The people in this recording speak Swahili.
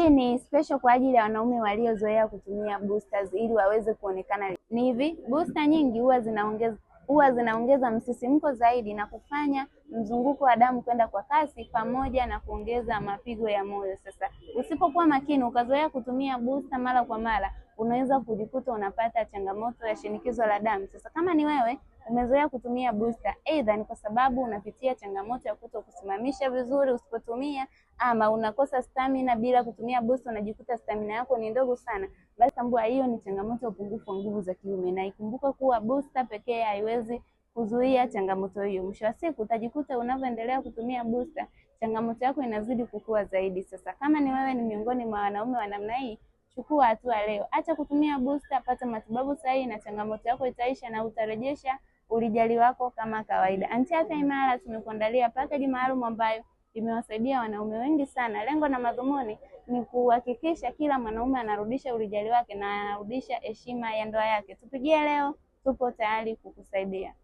Hii ni special kwa ajili ya wanaume waliozoea kutumia boosters ili waweze kuonekana. Ni hivi, booster nyingi huwa zinaongeza msisimko zaidi na kufanya mzunguko wa damu kwenda kwa kasi pamoja na kuongeza mapigo ya moyo. Sasa usipokuwa makini ukazoea kutumia booster mara kwa mara, unaweza kujikuta unapata changamoto ya shinikizo la damu. Sasa kama ni wewe umezoea kutumia booster, aidha ni kwa sababu unapitia changamoto ya kuto kusimamisha vizuri usipotumia, ama unakosa stamina bila kutumia booster, unajikuta stamina yako ni ndogo sana, basi tambua hiyo ni changamoto ya upungufu wa nguvu za kiume, na ikumbuka kuwa booster pekee haiwezi kuzuia changamoto hiyo. Mwisho wa siku utajikuta unavyoendelea kutumia booster, changamoto yako inazidi kukua zaidi. Sasa kama ni wewe ni miongoni mwa wanaume wa namna hii, chukua hatua leo, acha kutumia booster, pata matibabu sahihi na changamoto yako itaisha na utarejesha urijali wako kama kawaida. Anti Afya Imara tumekuandalia package maalum ambayo imewasaidia wanaume wengi sana. Lengo na madhumuni ni kuhakikisha kila mwanaume anarudisha urijali wake na anarudisha heshima ya ndoa yake. Tupigie leo, tupo tayari kukusaidia.